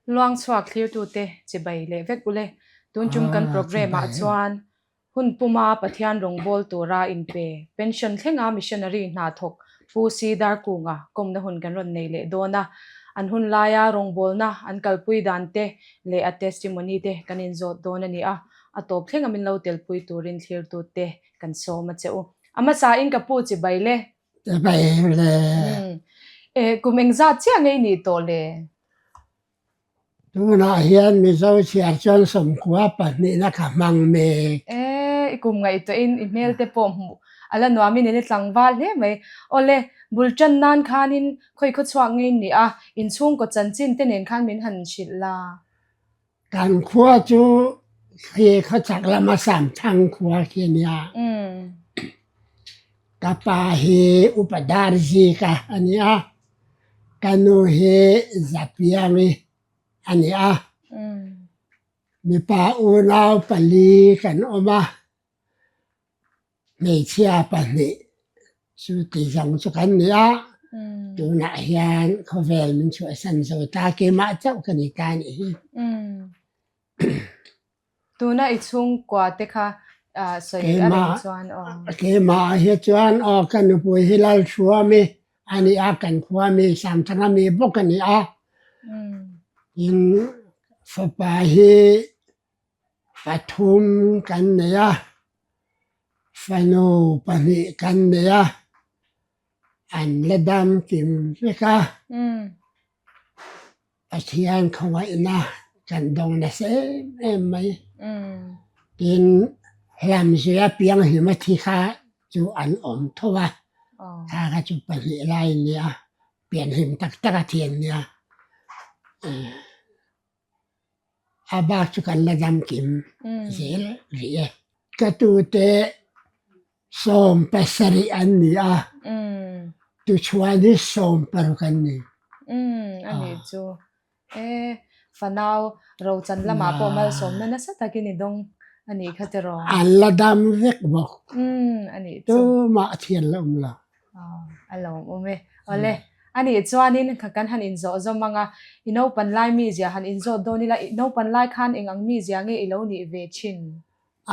Luang chhuak thlirtute chibai leh vek ule. Tun tum kan programme ah chuan hun puma Pathian rawngbâwl tura inpe pension thlenga missionary hna thawk Pu Si Darkunga kawmna hun kan rawn nei leh dawn a. An hun laia rawngbâwlna an kalpui dan te leh a testimony te kan inzawt dawn a ni a. A tawp thlenga min lo telpui turin thlirtute kan sawm a che u. A hmasain ka pu chibai le. Chibai le. E, kum engzat chiah ngei nih tawh le? Tunah hian Mizo chhiar chuan 90 pahnihna ka hmang mek. E, i kum ngaihtuahin i hmel te pawh hmuh a la nuamin in i tlangval hle mai. Awle, bul tan nan khanin khawi khaw chhuak ngei ni a, inchhungkaw chanchin te nen khan min han hrilh la. Kan khua chu khi khawchhak lama Samthang khua khi a nia. Ka pa hi Upa Darzika a ni a, ka nu hi Zapiangi a ni a. Mipa unau pali kan awm a. Hmeichhia pahnih chu ti zawng chu kan ni a, tunah hian khawvel min chhuahsan zo ta, keimah chauh ka ni ta anih hi. Tuna i chhungkua te kha sawi a reng chuan aw. Keimah hi chuan aw ka nupui hi Lalhruami a ni a, kan khua mi Samthanga mi bawk a ni a, tin fapa hi Pathum kan nei a, fanu pahnih kan nei a, an la dam kim vek a, Pathian khawngaihna kan dawng nasa em em mai. Tin, hlamzuia pianghlim a thi kha chu an awm tho a, kha kha chu pahnih lai a nia, pianhlim tak tak a thi an nia. A bak chu kan la dam kim zel rih e. Ka tute 70 an ni a, tuchhuan hi 60 an ni. A nih chu. E, fanau rochan lamah pawh malsawmna nasa takin i dawng a nih kha tiraw? An la dam vek bawk. A nih chu. Tumah thian la awm lo. A lawmawm e. Awle, a nih chuanin kan han inzawh zawm ang a, i naupan lai mizia han inzawt dawn ila, i naupan lai khan eng ang mizia nge i lo nih ve thin?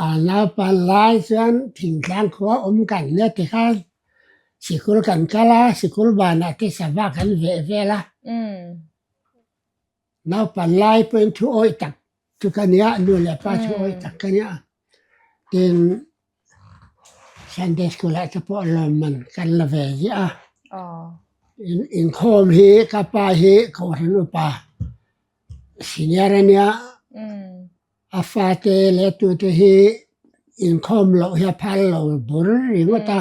A naupan lai chuan thingtlang khua awm kan nia tikhan sikul kan kal a, sikul banah te sava kan veh vel a. Naupan lai pawhin thu awih tak chu ka nia, nu leh pa thu awih tak ka nia. Tin, Sunday school ah te pawh lawmman kan la ve ziah a. Inkhawm hi ka pa hi Kohhran upa senior a nia, a fate leh tute hi inkhawm loh hi a phal lo bur ringawt a.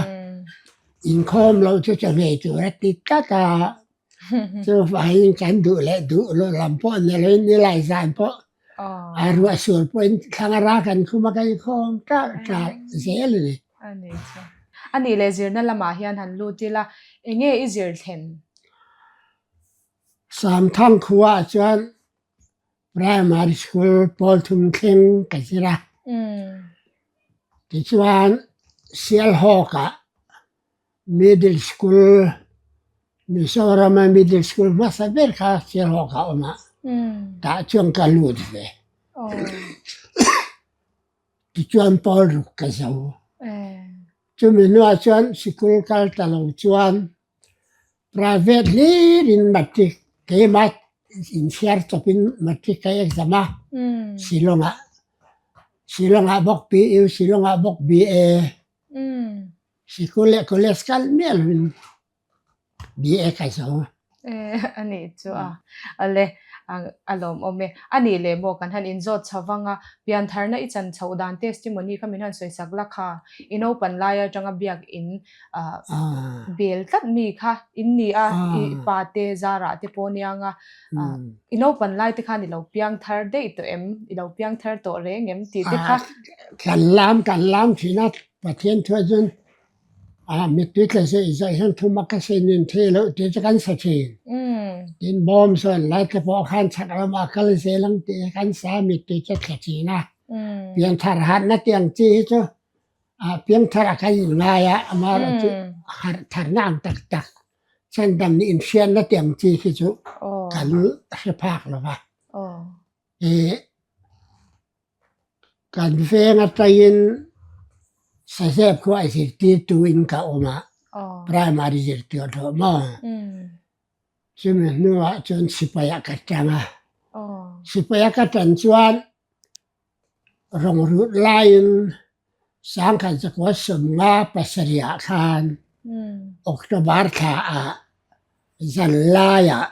Inkhawm loh chu chawhmeh tur a ti tlat a. Chuvangin kan duh leh duh loh lam pawh ni loin nilai zan pawh a ruah sur pawhin thlang a ra kan khum a kan inkhawm ṭalh ṭalh zel a ni. A ni chu. A nih leh zirna lamah hian han lut ila, enge i zir thlen? Samthang khuaah chuan Primary School pawl thum thleng ka zir a. Tichuan Sialhawkah Middle School, Mizorama Middle School hmasa ber kha Sialhawk a awm a, tah chuan ka lut ve. Tichuan pawl ruk ka zo. Chumi hnuah chuan sikul kal ta lo chuan private hlirin matric keimah inchhiar chawpin matric ka exam a, Shillong-ah. Shillong-ah bawk PU, Shillong-ah bawk BA. Sikul leh college kal miah lovin BA ka zo. A nih chu a. Ale, a lawmawm e. A nih leh maw kan han inzawt chho vang a, piantharna i chan chhoh dan testimony kha min han sawisak la kha. I naupan lai atanga biak in bel tlat mi kha in ni a, i pa te zarah te pawh aniang a. I naupan lai te khan i lo piang thar daih tawh em? I lo piang thar tawh reng em tih te kha. Kan lam kan lam thin a, Pathian thuah chuan ah mittui tla se i zaih hian thuma ka sei nin thei loh tih chu kan sa thin. Tin bawm sawn lai te pawh khan chhak lamah kal zel ang tih hi kan sa mittui chu a tla thin a. Pianthar harhna tih ang chi hi chu ah piangthar a kan inngai a, amaherawhchu harh tharna ang tak tak Chandam nih inhriatna te ang chi khi chu kan hre phak lo va. Ih kan veng atangin Sazep khuah zirtirtu in ka awm a, primary zirtir tawh maw? Chumi hnuah chuan sipai ah ka tang a, sipai a ka tan chuan Rawng rut laiin sangkhat zakua 57 ah khan October thla ah zan laiah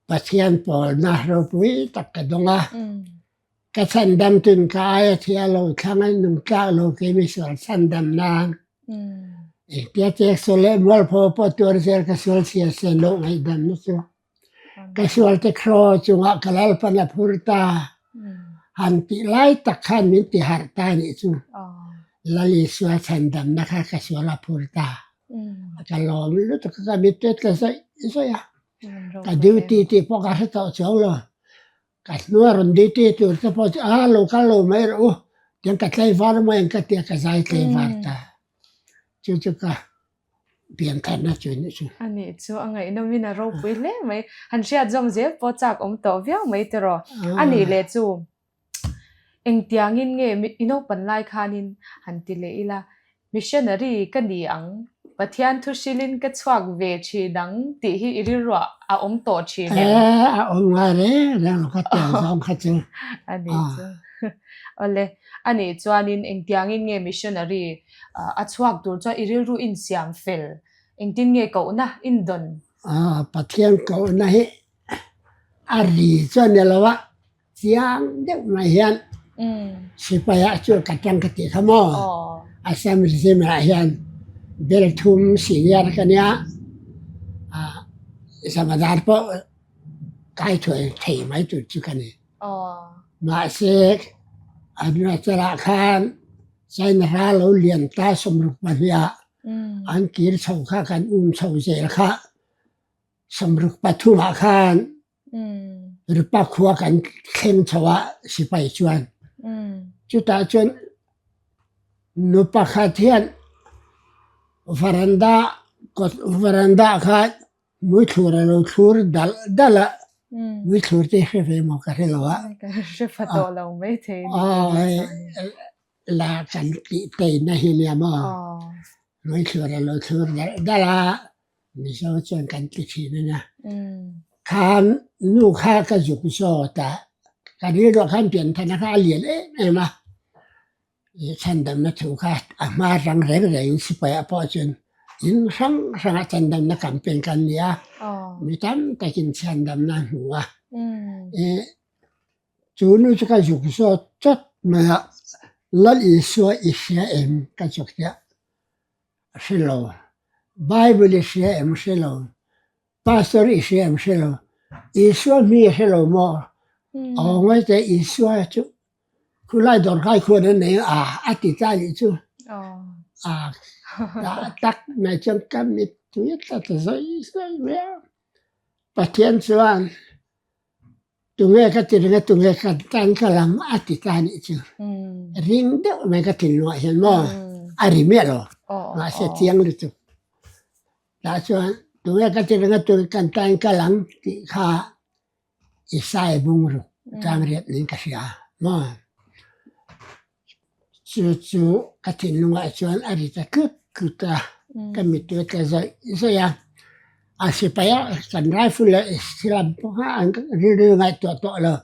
Pathian pawlna ropui tak ka dawng a. Ka chhandam tun ka aia thi a lo thlang a nung tlak lo kei misual chhandam nan. Engtia chek sual leh mualpho pawh tuar zel ka sual chhia sen loh ngaihdamna chu. Ka sualte kraw chungah ka lalpan a phur ta. Han tih lai tak khan min ti harh ta nih chu. Lal Isua chhandamna kha ka sual a phur ta. Ka lawm lutuk a, ka mittet ka zawih zawih a. Ka duty tih pawh ka hre tawh chuang lo. Ka hnua rawn duty tur te pawh chu a lo kal lo mai rawh u tiang ka tlaivar mai ang ka ti a, ka zai tlaivar ta. Chu chu ka piantharna chu nih chu. A nih chu a ngaihnawmin a ropui hle mai. Han hriat zawm zel pawh chak awm tawh viau mai tiraw. A nih leh chu engtiangin nge i naupan lai khanin han ti leh ila Missionary ka ni ang, Pathian thu hrilhin ka chhuak ve thin ang tih hi i rilruah a awm tawh thin em? E, a awm ngai reng reng lo ka tel zawng kha chu. A nih chu. Awle, a nih chuanin engtiangin nge missionary a chhuak tur chuan i rilru insiam fel? Engtin nge kohna indawn? Pathian kohna hi a ri chuan ni lo a, Chiang deuh mai hian sipai ah chuan ka tang ka tih kha maw? Assam regiment ah hian bel thum senior ka nia, zamadar pawh kai thuai thei mai tur chu ka ni. Mahse Arunachal ah khan China ral lo lian ta 62 ah an kir chho kha kan um chho zel kha 63 ah khan Ripa khua kan thleng chho ah sipai chuan chutah chuan nu pakhat hian varanda kawt varanda ah khan muithlur a lo thlur dalh dalh a muithlur te hre ve maw ka hre lo a la kan tih teina hi nia maw muithlur a lo thlur dalh dalh a. Mizo chuan kan ti thin a nia. Khan nu kha ka zuk zawt a, ka rilruah khan pianthana kha a lian em em a, chhandamna thu kha a hma rang reng rengin sipai ah pawh chuan in hrang hrangah chandamna campaign kan ni a, mi tam takin chhandamna a hmu a. Chu nu chu ka zuk zawt chawt mai a, Lal Isua i hria em ka zuk tia. Hre lo. Bible i hria em hre lo. Pastor i hria em hre lo. Isua hming i hre lo maw? Aw ngawi teh Isua chu khulai dawrkai khuan a nei a a ti ta nih chu. A tah tak mai chuan ka mittui tla ta zawih zawih mai a. Pathian chuan Tunge ka ti ring a, tunge ka tan ka lam a ti ta nih chu. Ring deuh mai ka thinlungah hian maw a ri miah lo, mahse chiang lutuk. Tah chuan tunge ka ti ring a, tunge kan tan ka lam tih kha Isai bungruk tangriat niin ka hria maw. Chu chu ka thinlungah chuan a ri ta tlut tlut a, ka mittui a tla zawih zawih a. A sipai a kan rifle leh silam pawh kha an rilru ngaihtuah tawh lo,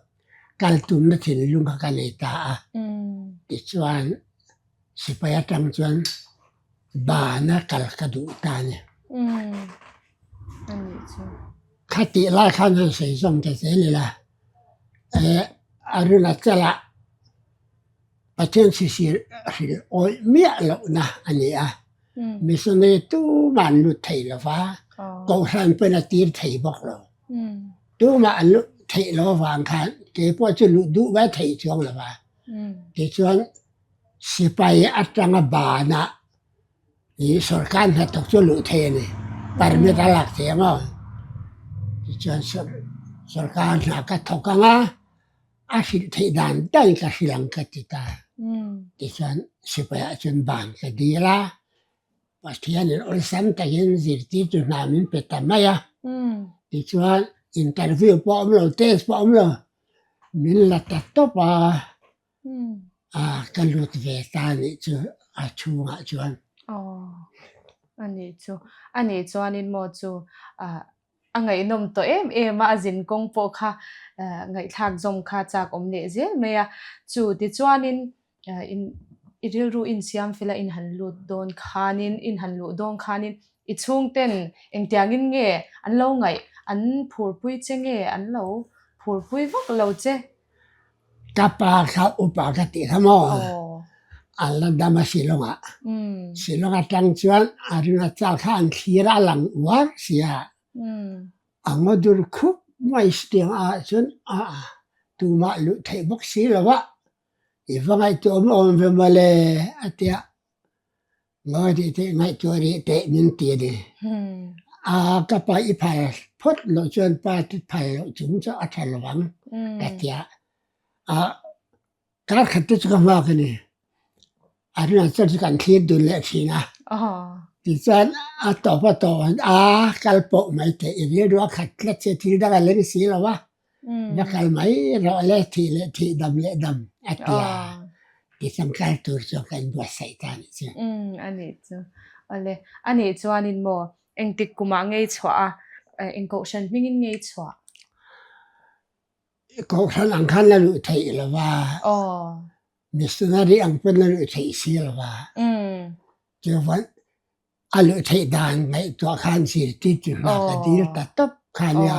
kal tumna thinlung kha ka nei ta a. Tichuan sipai atang chuan bana kal ka duh ta a ni. Khatih lai khan han sawi zawm ta zel ila, Arunachal-ah Pathian sisir hrilh awih miah lohna a ni a, missionary tumah an lut thei lo va, kohhran pawhin a tir thei bawk lo. Tumah an lut theih lo avang khan kei pawh chu luh duh mai theih chuang lo va. Tichuan sipai atanga banah ih sorkar hnathawk chu luh theih a ni, permit a lak theih ang aw. Tichuan sorkar hna ka thawk ang a. A hrilh theih dan daih ka hrilh ang ka ti ta. Tichuan sipai ah chuan ban ka dil a, Pathianin awlsam takin zirtirtu hna min pe ta mai a. Tichuan interview pawh a awm lo, test pawh a awm lo. Min la ta tawp a, a ka lut ve ta nih chu a chhungah chuan. Aw, a nih chu. A nih chuanin maw chu a ngaihnawm tawh em em a, a zin kawng pawh kha ngaihthlak zawm kha chak awm leh zel mai a. Chu tichuanin in i rilru insiam fela in han lut dawn khanin, in han luh dawn khanin i chhungten engtiangin nge an lo ngaih, an phurpui che nge an lo phurpui vak lo che? Ka pa kha upa ka tih kha maw? An la dam a Shillong-ah. Shillong atang chuan Arunachal kha an thlir a, a lang uar sia. A ngaw dur khup mai tiang ah chuan tumah luh theih bawk si lo a, i va ngaihtuah awm awm ve mawle a tia. Ngawi rih teh, ngaihtuah rih teh min ti a ni. A ka pa i phal phawt loh chuan pa te phal loh chung chu a tha lo ang ka tia. A kar khat te chu ka nghak a ni. A rinah chuan chu kan thlir dun leh thin a. Tichuan a tawp a tawp a kal pawh mai teh i rilru a khat tlat che thil dang a leng si lo a. Va kal mai rawh le thih leh thih dam leh dam a ti a, tichuan kal tur chuan ka inbuatsaih ta a nih chu. Umm a nih chu. Awle, a nih chuanin maw engtik kumah ngei chhuah a, eng kohhran hmingin ngei chhuah? Kohhran ang khan la luh theih lo va, missionary ang pawn la luh theih si lo va, chuvan A luh theih dan ngaihtuah khan zirtirtu hna ka dil ta tawp kha nia.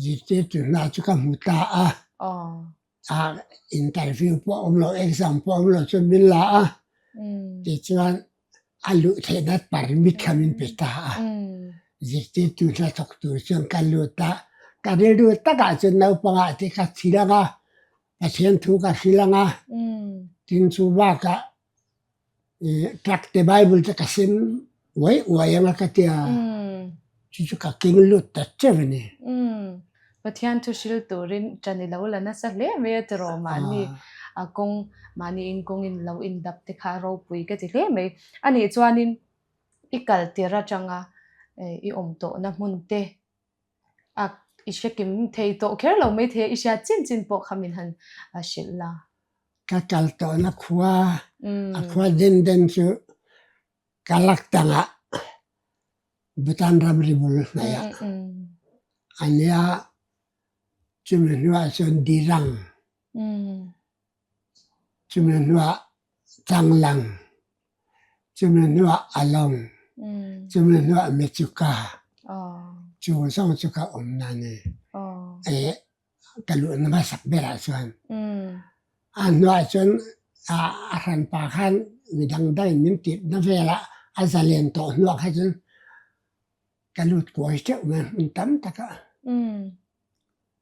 Zirtirtu hna chu ka hmu ta a. A interview pawh a awm lo, exam pawh a awm lo chuan min la a. Tichuan a luh theihna permit kha min pe ta a. Zirtirtu hna thawk tur chuan ka lut a. Ka rilru takah chuan naupangah te ka thil ang a, Pathian thu ka hrilh ang a. Tin chu bakah Truck te Bible te ka sem uai uai anga ka tia chu chu ka keng lut ta teuh a ni. Pathian thu hril turin ṭan i lo la nasa hle mai a tiraw mahni a kawng mahni in kawng in lo indap te kha ropui ka ti hle mai. Anih chuanin i kal tir atanga i awm tawhna hmun te A i hre kim thei tawh kher lo mai thei a, i hriat chin chin pawh kha min han hrilh la. Ka kal tawhna khua, a khua den den chu Kalaktangah Bhutan ramri bul hnaih ah a nia, chumi hnuah chuan Dirang, chumi hnuah Changlang, chumi hnuah Along, chumi hnuah Mechuka, chu zawng chu ka awmna a ni. Ka luhna hmasak berah chuan. A hnuah chuan a hranpa khan midang dangin min tirhna velah a zalen tawh hnuah kha chuan ka lut kuai teuh mai a hmun tam takah.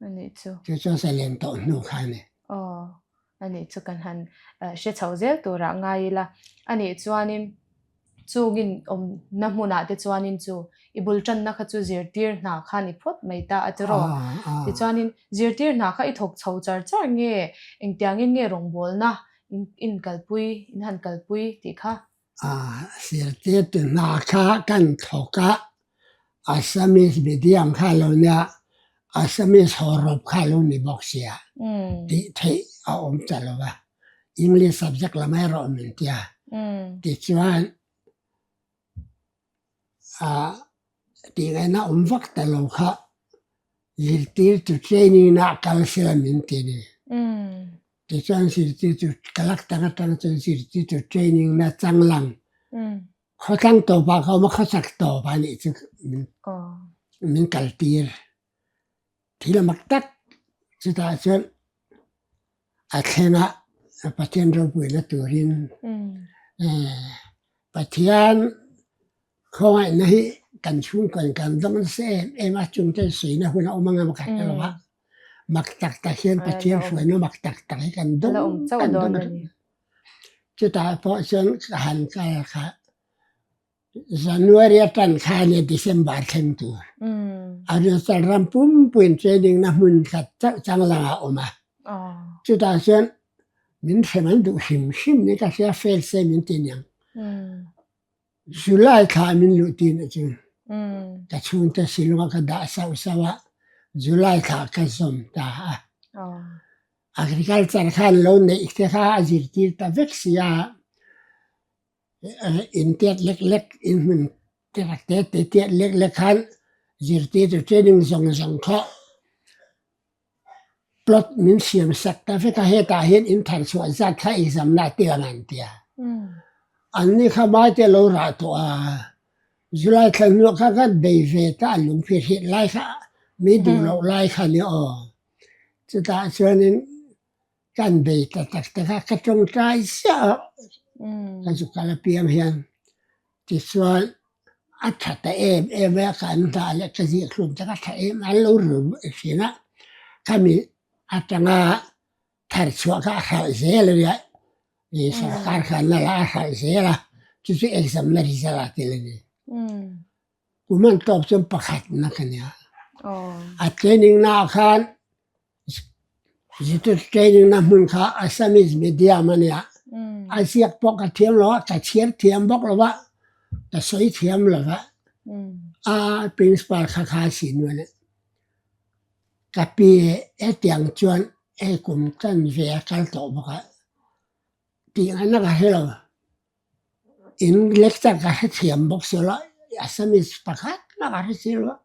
A nih chu. Chu chuan zalen tawh hnu kha a ni. Aw, a nih chu kan han hre chho zel turah ngai ila. A nih chuanin chungin awmna hmunah te chuanin chu i bul tanna kha chu zirtir hna kha ni phawt mai ta a tiraw. Tichuanin zirtir hna kha i thawk chho char char nge engtiangin nge rawngbawlna in kalpui, in han kalpui tih kha. Zirtirtu hna kha kan thawk a, Assamese medium kha a lo nia, Assamese hawrawp kha a lo ni bawk sia tih theih a awm ta lo va, English subject lam erawh min tia. Tichuan Tih ngaihna awm vak ta lo kha zirtirtu training na kal sela min ti ni. Tichuan zirtirtu kalak tang atang chuan zirtirtu training na changlang khawthlang tawpah ka awm a, khawchak tawp a nih chu min kaltir. Thil a mak tak chutah chuan a thleng a, Pathian ropuina turin Pathian khawngaihna hi kan chhungkaw in kan dawng nasa em em a, chungte suihna hun a awm anga mak tak lo a, mak tak tak hian Pathian hruaina mak tak tak hi kan dawng kan dawng a, chutah pawh chuan ka han kal kha January atan kha a nia December thleng tur. Arunachal ram pumpuiin training na hmun khat chauh changlang ah a awm a. Chutah chuan min hrem an duh hrim hrim ni ka hria fail se min ti niang. July thla min luh tin ah chuan ka chhungte Shillong ah ka dah sauh sauh a, July thla ka zawm ta a. Agriculture khan lo neih te kha a zirtir ta vek si a, in tiat lek lek in hmun te tak te te tiat lek lek khan zirtirtu training zawng zawng kha plot min siam sak ta vek a, hetah hian in thar chhuah zat kha exam na tel ang an ti a. An ni kha maite lo rah tawh a, July thla hnuah kha kan bei ve ta a lungphir hit lai kha mi duh loh lai kha ni aw. Chutah chuanin kan bei ta tak tak a, ka tawngtai chiah a, ka zu kal apiang hian. Tichuan a tha ta em em a, kan dah leh ka ziakhlum te kha a tha em an lo rul thin a, khami atanga thar chhuah kha a hralh zel a nia, ih sorkar khan la a hralh zel a, chu chu exam na result ah tel a ni. Kum an tawp chuan pakhat na ka nia. A training na ah khan Zitu training na hmun kha Assamese medium a nia. A ziak pawh ka thiam lo a, ka chhiar thiam bawk lo a, ka sawi thiam lo a. A principal kha kha a si nual e. Ka pi hetiang chuan hei kum tan ve a kal tawh bawk a, tih ngaihna ka hre lo. In lecture ka hrethiam bawk si lo a, Assamese pakhat mah ka hre si lo a.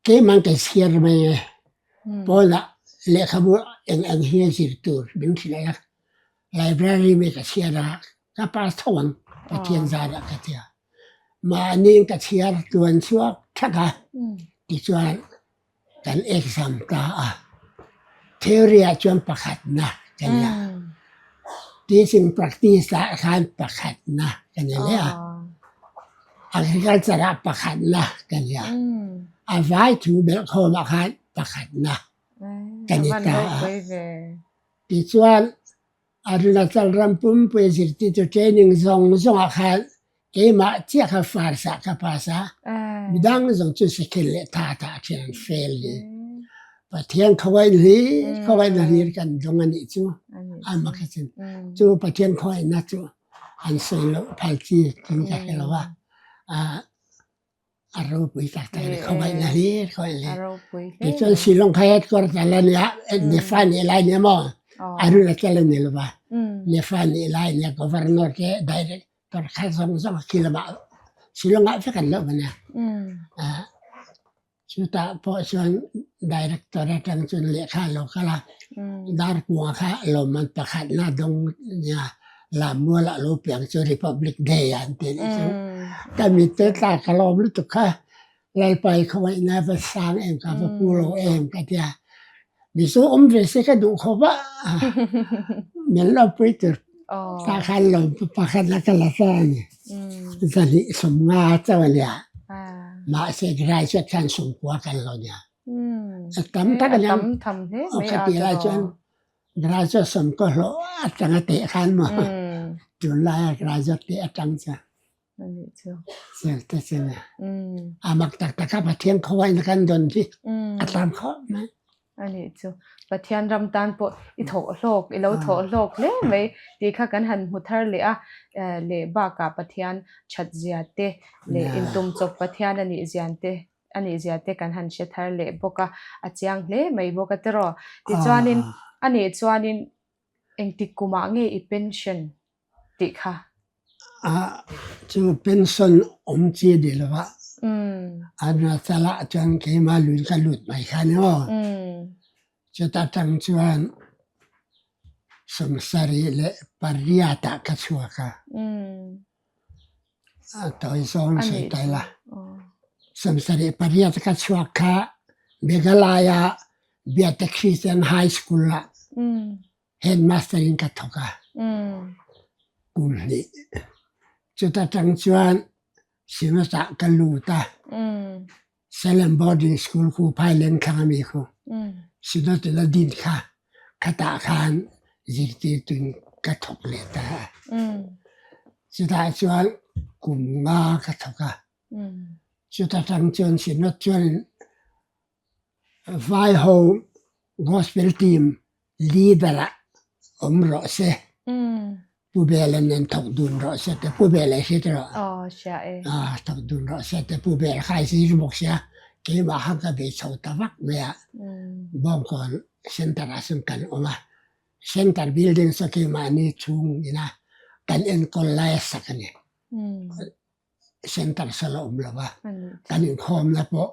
Keimah ka chhiar mai e, pawnah lehkhabu eng eng hi a zir tur min hrilh a, library mi ka chhiar a, ka pass tho ang Pathian zarah ka ti a. Mahniin ka chhiar tuan chhuak thak a, tichuan kan exam ta a. Theory ah chuan pakhatna ka ni a, teaching practice ah khan pakhatna ka ni leh a. Agriculture ah pakhatna ka ni a, a vai thu belh khawm ah khan pakhatna ka ni ta a. Tichuan Arunachal ram pumpui zirtirtu training zawng zawng ah khan keimah chiah kha first ah ka pass a, midang zawng chu second leh third ah then an fail ni. Pathian khawngaih hlir khawngaihna hlir kan dawng a nih chu a mak a chin. Chu Pathian khawngaihna chu an sawi loh phal chi tin ka hre lo a, a ropui tak tak a ni khawngaihna hlir khawngaihna hlir. Tichuan Shillong kha headquarter la nia Nefa nih lai nia maw Arunachal a ni lo va Nefa nih lai nia Governor te director kha zawng zawng khi lamah Shillong ah vek an lo va nia. Chutah pawh chuan Director atang chuan lehkha a lo kal a, Darkuanga kha lawmman pakhatna dawng nia Lammual ah lo piang chu Republic Day ah an ti anih chu. Ka mitte tla ka lawm lutuk kha Lalpai khawngaihna va sang em ka va pu lo em ka ti a. Mizo awm ve se ka duh khawp a, min lo pui tur tah khan lo pakhatna ka la ta a ni. Zahnih 50 chauh a nia. Mahse graduate khan 90 kal lo nia. A tam tak a nia. Kha ti lai chuan graduate 90 hlawh atanga teh khan maw tunlaia graduate teh atang chuan. Anih chu. Zel te chu ni. A mak tak tak a Pathian khawaina kan dawn hi a tlam khawp mai. Anih chu. Pathian ram tan pawh i thawh hlawk, i lo thawh hlawk hle mai tih kha kan han hmu thar leh a. Leh bakah Pathian that zia te leh intum chawp Pathian anih zian te anih zia te kan han hre thar leh bawk a. A chiang hle mai bawk a tiraw. Tichuanin anih chuanin engtik kumah nge i pension tih kha? Chu pension awm chi a ni lo va, Arunachal ah chuan keimah lui ka lut mai kha ni aw. Chuta tang chuan 78 ah ka chhuak a, a tawi zawng sawi ta ila. 78 ka chhuak kha Meghalaya Biate Christian High School ah Headmaster in ka thawk a, kum hnih. Chuta tang chuan Synod ah ka lut a, Salem Boarding School khu Phailen thlang ami khu Synod in a din kha khatah khan zirtirtu in ka thawk leh ta a. Chutah chuan kum nga ka thawk a. Chuta tang chuan Synod chuan Vaiho Gospel Team leader ah awm rawh se. Pu Bela nen thawk dun rawh se te Pu Bela i hre rawh. Aw hria e. Ah thawk dun rawh se te Pu Bela kha i zir bawk sia keimah khan ka bei chho ta vak mai a. Bawngkawn. Center ah sawn kan awm a, Center building saw keimahni chhung ina kan enkawl lai a sak a ni. Center saw la awm lo va, kan inkhawmna pawh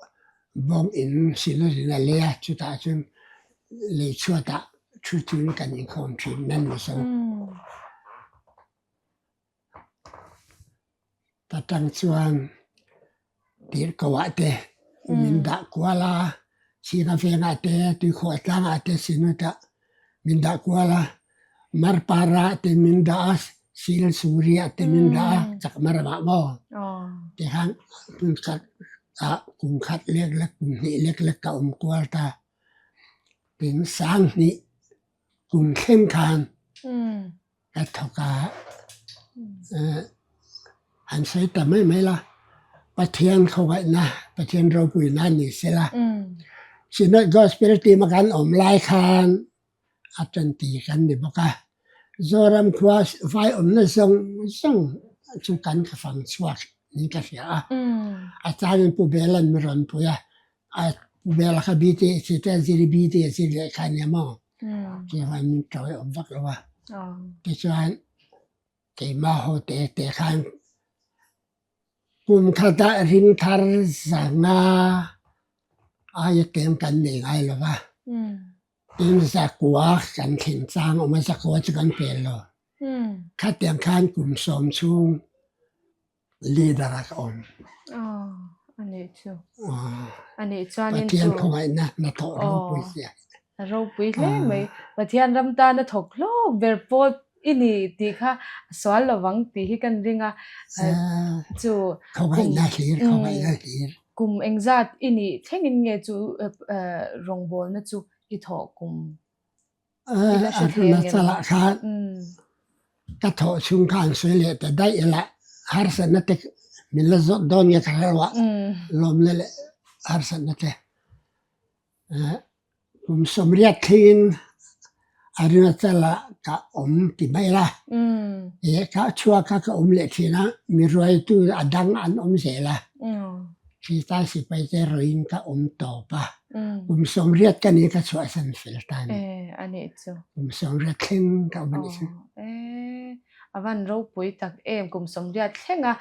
bawng in Synod in a lei a, chutah chuan lei chhuatah thu chungin kan inkhawm thin nan ni so. Ta tang chuan tirhkoh ah te min dah kual a, Chhinga vengah te, Tuikhuah tlangah te Synod ah min dah kual a, Marpara ah te min dah a, Silsuri ah te min dah a, Chakma ramah maw tikhan hmun khat ah kum khat lek lek kum hnih lek lek ka um kual ta. Tin sanghnih kum thleng khan Ka thawk a, han sawi ta mai mai la, Pathian khawngaihna, Pathian ropuina ni sela. Synod Gospel team a kan awm lai khan a tanti kan ni bawk a, Zoram khua vai awmna zawng zawng chu kan fang chhuak niin ka hria a. A changin Pu Bela'n mi rawn pui a, Pu Bela kha BTHC te a zir i BTHC lehkha a nia maw? Chuan min ṭawi awm vak lo a. Tichuan keimah ho te te khan kum khatah ring thar zanga aia tlem kan nei ngai lo va. Tin zakua kan thlen chang awm a, zakua chu kan pel lo. Khatiang khan kum sawm chhung Leader a ka awm. Aw, a nih chu. A nih chuanin chu. Pathian khawngaihna hnathawh ropui sia. A ropui hle mai. Pathian ram tana thawk hlawk ber pawh i ni tih kha a sual lovang tih hi kan ring a. Chu. Khawngaihna hlir, khawngaihna hlir. Kum engzat i nih thlengin nge chu rawngbawlna chu i thawh kum? A runa chalah khan ka thawh chhung khan sawi leh ta daih ila harsatna te min la zawt dawn nge ka hre lo a, lawmna leh harsatna te kum sawmriat thlengin a runa chalah ka awm ti mai ila eh ka chhuak kha ka awm leh thin a, mi ruaitu a dang an awm zel a, Khita sipai te rawin ka awm tawp a. Kum sawmriat ka ni ka chhuahsan fel ta a ni. A nih chu. Kum sawmriat thleng ka awm a nih chu. A van ropui tak em kum sawmriat thleng a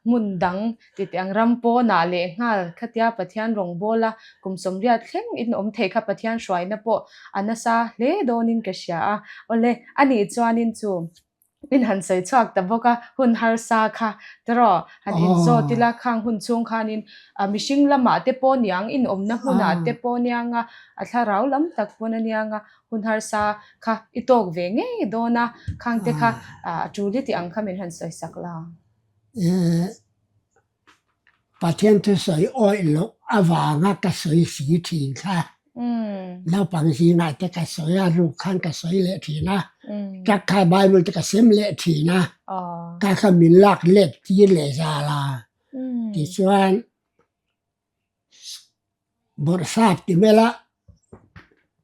hmun dang titi ang ram pawnah leh nghal khatia Pathian rawngbawla kum sawmriat thleng in awm thei kha Pathian hruaina pawh a nasa hle dawnin ka hria a. Awle a nih chuanin chu In han sawi chhuak ta bawk a, hun harsa kha tiraw han inzawt ila khang hun chhung khanin mihring lamah te pawh niang, in awmna hmunah te pawh niang a, a thlarau lam tak pawn a niang a, hun harsa kha i tawk ve ngei dawn a, khang te kha a tul i tih ang kha min han sawi sak la. Pathian thusawi awih loh avanga ka sawi si thin kha. Naupang zingah te ka sawi a, ruk khan ka sawi leh thin a, truck kha Bible te ka sem leh thin a, ka kha min lak let tir leh zal a. Tichuan Bawrhsap ti mela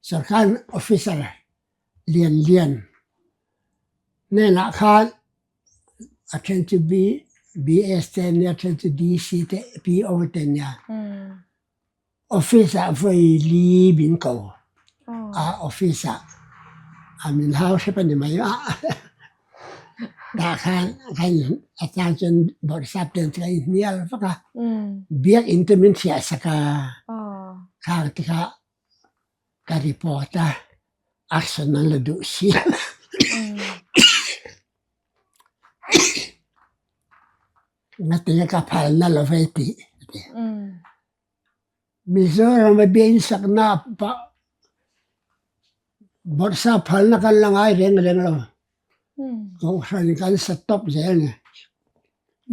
sorkar officer lian lian hnenah khan A then chu BS te an nia, a then chu DC te, PO te an nia. Office ah vawi li min ko a, office ah a min hau hrep a ni mai a. Tah khan kan a chang chuan bawrhsap te an chu kan inhnial vak a, biakinn te min hriah sak a, khang te kha ka report a, action an la duh si Ngatinge ka phalna lo vei tih a ti. Mizoram a biain sakna pah bawrhsa phalna kan la ngai reng reng lo. Kohhran kan sa tawp zel ni.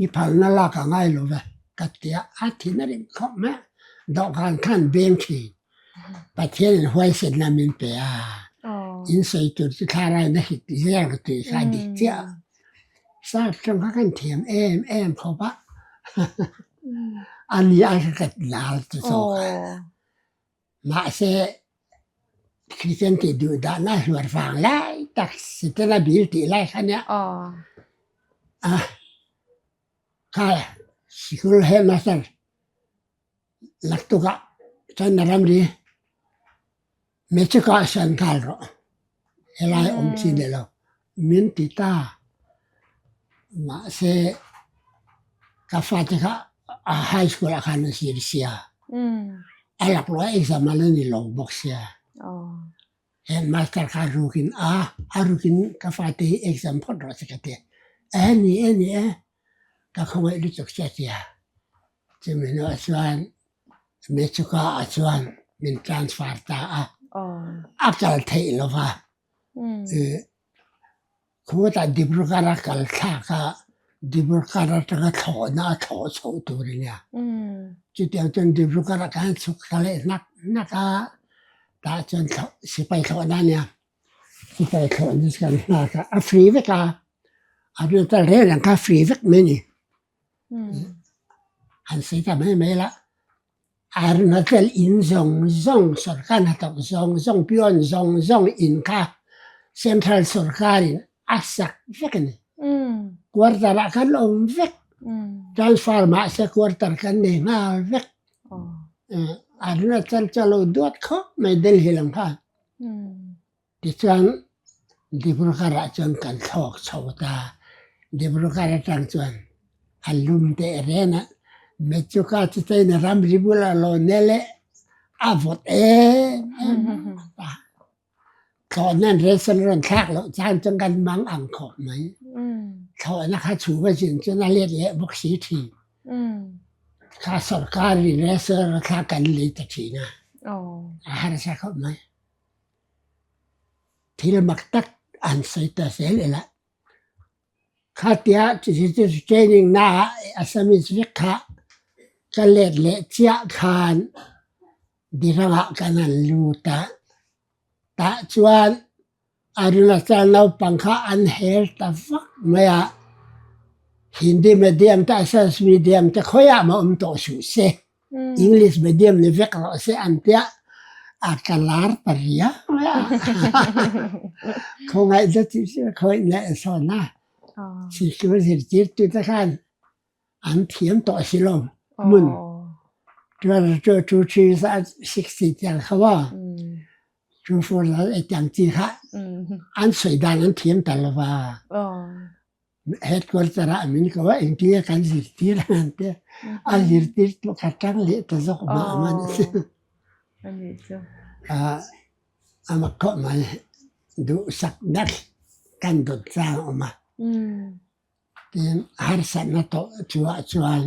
I phalna lak a ngai lo ve ka ti a, a thin a rim khawp mai a, dawhkan khan beng thin. Pathianin huaisenna min pe a, in sawi tur chu thlaraiin a hit zel tih kha a dik chiah a. Sap tawng kha kan thiam em em khawp a, ani ai kha ka lar ta zawk a. Mahse, Kristian tih duh dahna hluar vang lai tak Setana bil tih lai kha nia. A kha sikul headmaster naktukah China ramri. Mexico ah sawn nghal rawh. Helai awm chi ni lo. Min ti ta. Mahse ka fate kha a high school ah khan an zir sia. A laklawh a exam a la ni lo bawk sia. Headmaster kha rukin a a rukin ka fate hi exam phawt rawh se ka ti. E ni e ni e ka khawngaih lutuk che a ti a. Chumi hnuah chuan Mechuka ah chuan min transfer ta a. A kal theih lo va. Khutah Dibrugarh a kal thlak a, Dibrugarh atanga thlawhna a thlawh chhoh tur a nia. Chutiang chuan Dibrugarh ah khan chhuk ta leh hnak hnak a, tah chuan sipai thlawhna a nia. Sipai thlawhna chu kan nghak a, a free vek a, a riltal reng reng kha a free vek mai a ni. Han sawi ta mai mai la, Arunachal in zawng zawng sorkar hnathawk zawng zawng peon zawng zawng in kha central sorkarin a sak vek a ni. Quarter ah khan awm vek, transfer mahse quarter kan nei nghal vek. Arunachal chu a lo duat khawp mai Delhi lam khan. Tichuan Dibrugarh ah chuan kan thlawk chho ta. Dibrugarh atang chuan a lum teh reng a, Mechuka chu China ramri bulah lo nel e, a vawt em em a. Thlawhna an ration rawn thlak loh chan chuan kan mang ang khawp mai. Thlawhna kha chhum a zin chuan a let leh bawk si thin. Kha sorkarin ration rawn thlak kan lei ta thin a, a harsa khawp mai. Thil mak tak an sawi ta zel ila. Khatia training na ah Assamese vek kha ka let leh chiah khan Dirang ah kan han lut a, tah chuan Arunachal naupang kha an her ta vak mai a, Hindi medium te Assamese medium te khawiah mah awm tawh suh se. English medium ni vek rawh se an tia a ka lar ta riau mai a. Khawngaih zet hi chu khawngaih na a sawn a. Sikul zirtirtu te khan an thiam tawh si lo hmun. 2, 2, 3, 60 tiang kha maw. 2, 4, 8 tiang chi kha an sawi dan an thiam ta lo va. Headquarter ah min ko a engtin nge kan zirtir ang te a zirtir tu ka tang leh ta zawk mah man a si. A mak khawp mai duhsak ber kan dawt chang a awm a. Tin harsatna tawh chu ah chuan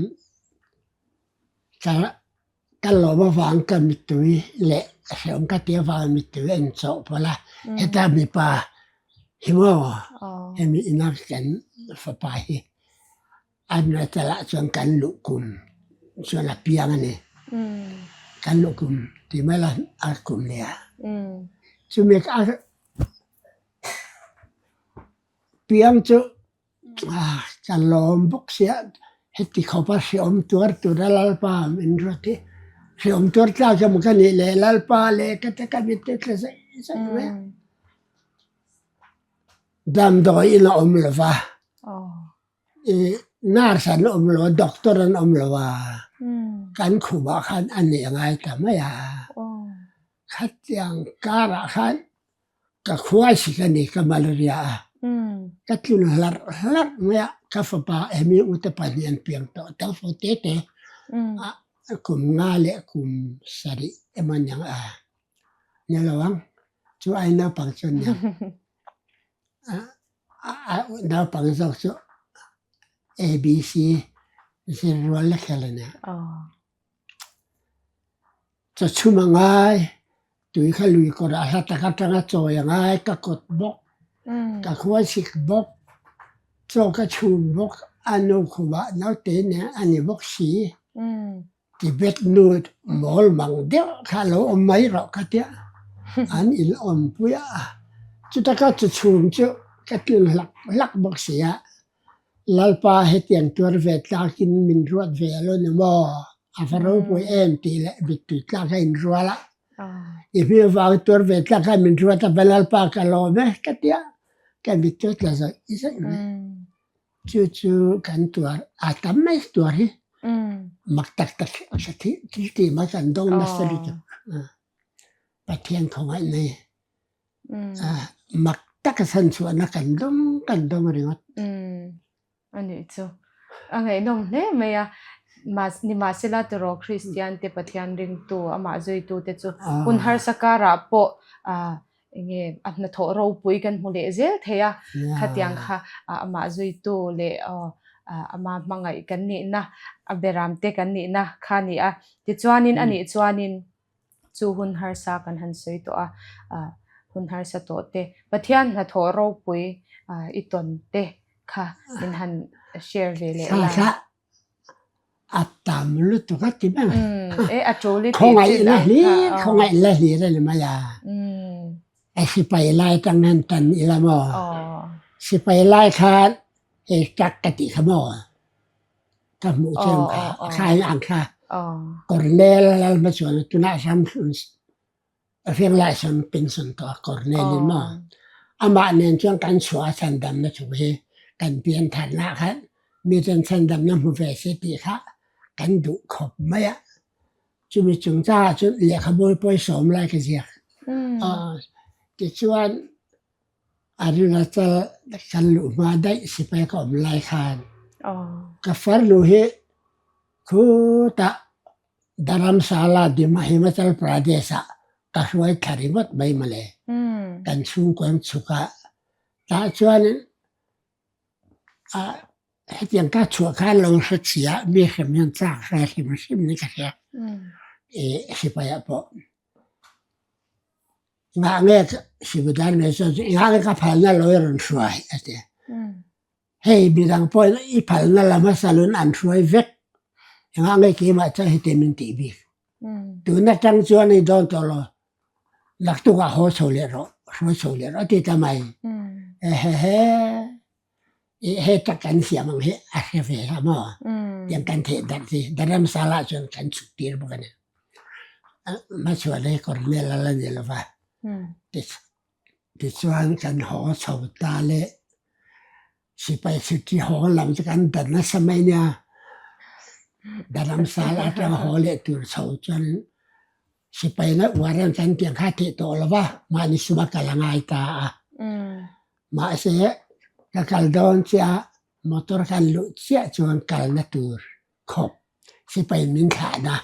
Ka lawm avang ka mittui leh hrehawm ka tih avang mittui a inchawhpawlh a, heta mipa hi maw hemi ina kan fapa hi a nula chuan kan luh kum chuan a piang a ni, kan luh kum tih mai la a kum leh a, chumi a piang chu. Ka lawm bawk sia, heti khawpa hrehawm tuar tura Lalpa min ruat hi, hrehawm tuar tlak emaw ka nih leh Lalpa leh ka te ka mittui tla zaih zaih mai a. Damdawi in a awm lo va, ih nurse an awm lo a, doctor an awm lo a, kan khumah khan a nih a ngai ta mai a, khatiang karah khan Ka khuaisik a ni ka malaria a. Ka tlun hlarh hlarh mai a, ka fapa hemi ute pahnih an piang tawh tawh fo te te. Kum nga leh kum sarih emaw aniang a ni lo ang, chu ai naupang chu aniang. Naupang zawk chu ABC zir rual la khel a nia. Chawchhum a ngai, tui kha lui kawr ah hla tak atanga chawi a ngai, ka kawt bawk, ka khuaisik bawk, chaw ka chhum bawk, a nu khumah naute nen a ni bawk si. Tibet nu mawl mang deuh kha lo awm mai rawh ka tia, an in awmpui a, chuta ka chawchhum chu ka tlin hlak hlak bawk si a. Lalpa hetiang tuar ve tlakin min ruat ve alo ni maw? A va ropui em tih leh mittui tlak a inrual a. I hming avang tuar ve tlak a min ruat a va Lalpa ka lawm e ka ti a, ka mittui a tla zawih zawih mai. Chu chu kan tuar a tam mai tuar hi mak tak tak thil tih mai kan dawng nasa lutuk. Pathian khawngaih nei mak taka chhanchhuahna kan dawng kan dawng ringawt. A nih chu. A ngaihnawm hle mai a. Nimahsela tawraw Kristian te Pathian ringtu amah zuitu te chu hun harsa karah pawh enge a hnathawh ropui kan hmu leh zel thei a. Khatiang kha amah zuitu leh ama hmangaih kan nihna a beram te kan nihna kha a ni a. Tichuanin a nih chuanin Chu hun harsa kan han sawi tawh a, hun harsa tawh te, Pathian hnathawh ropui i tawn te kha min han share ve leh la. Thla a tam lutuk a ti mai. E a tul i tih Khawngaih la hlir, khawngaih la hlir a ni mai a. A sipai lai tang hian tan ila maw? Sipai lai khan hei truck ka tih kha maw? Ka hmuh chiang kha a thlai ang kha Colonel Lalhmachhuan tunah ram Hrianglai sawn pension tawh a Colonel in maw amah nen chuan kan chhuah a chhandamna thu hi kan pian tharna khan miten chhandamna hmu ve se tih kha kan duh khawp mai a chumi chungchangah chuan lehkhabu pawisa awm lai ka ziak tichuan Arunachal kan luh hma daih sipai ka awm lai khan ka farnu hi khutah Dharamsala Himachal Pradesh ah ka hruai thla ringawt mai mawle. Kan chhungkaw an chhuk a, tah chuanin hetiang ka chhuah khan lo hre chhia mi hrem hian chak hre hrim hrim ni ka hria sipai ah pawh. Ngah nge Sibudan mai chuan ngah nge ka phalna lo i rawn hruai a ti. Hei midang pawhin i phalna la hmasa lun an hruai vek. Engah nge keimah chuan heti min tih bik. Tun atang chuan i dawn tawh lo. Naktukah haw chho leh rawh, hruai chho leh rawh a ti ta mai. Ehehe. I he tak kan siam ang hi a hre ve a maw? Tiang kan theih darh hi Dharamsala chuan kan chhuk tir bawk a ni. Hmachhuan hi Colonel a la ni lo va. Tichuan kan haw chho ta le sipai chhutti haw lam chu kan dan nasa mai nia. Dharamsala atanga haw leh tur chho chuan sipai na uar an kan tiang kha theih tawh lo va, mahni suma kal a ngai ta a. Mahse, ka kal dawn chiah a, motor kan luh chiah chuan kalna tur khawp sipai min thlahna,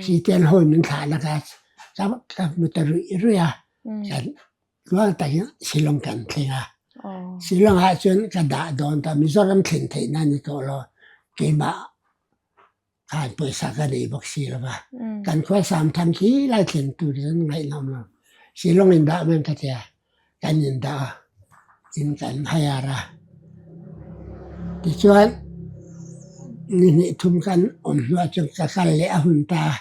Siten hawi min thlahna kha ka hmu ta ruih ruih a, kan tluang takin Shillong kan thleng a. Shillong ah chuan ka dah dawn ta, Mizoram thlen theihna a ni tawh lo, keimah khan pawisa ka nei bawk si lo va, kan khua Samthang khi lai thlen tur chuan ngaihnawm lo. Shillong in dah men ka tia, kan in dah a, in kan hire a. Tichuan ni hnih thum kan awm hnuah chuan ka kal leh a hun ta a,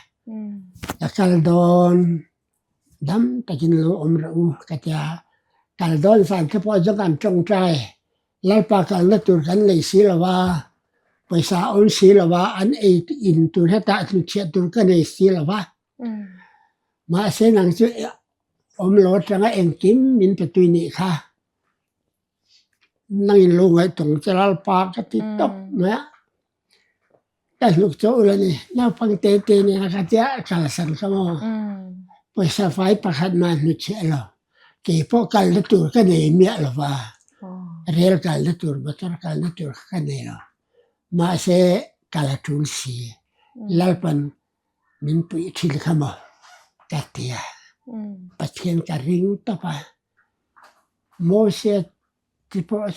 ka kal dawn dam takin lo awm rawh u ka tia, kal dawn zan te pawh chuan kan tawngtai Lalpa kalna tur kan nei si lo a, pawisa a awm si lo a, an ei in tur hetah hnutchhiah tur ka nei si lo va. Mahse nang chu awm lo atanga engkim min pe tui nih kha. Nangin lo ngaihtuah ang che Lalpa ka ti tawp mai a. Ka hnuk chu ul a ni. Naupang te te nen a ka tia kalsan kha maw. Pawisa fai pakhat mah hnutchhiah lo. Kei pawh kalna tur ka nei miah lo va. Rel kalna tur, motor kalna tur kha ka nei lo. Mahse kal a tul si. Lalpan min puih thin kha maw ka ti a. Pathian ka ring tawp a. Moses te pawh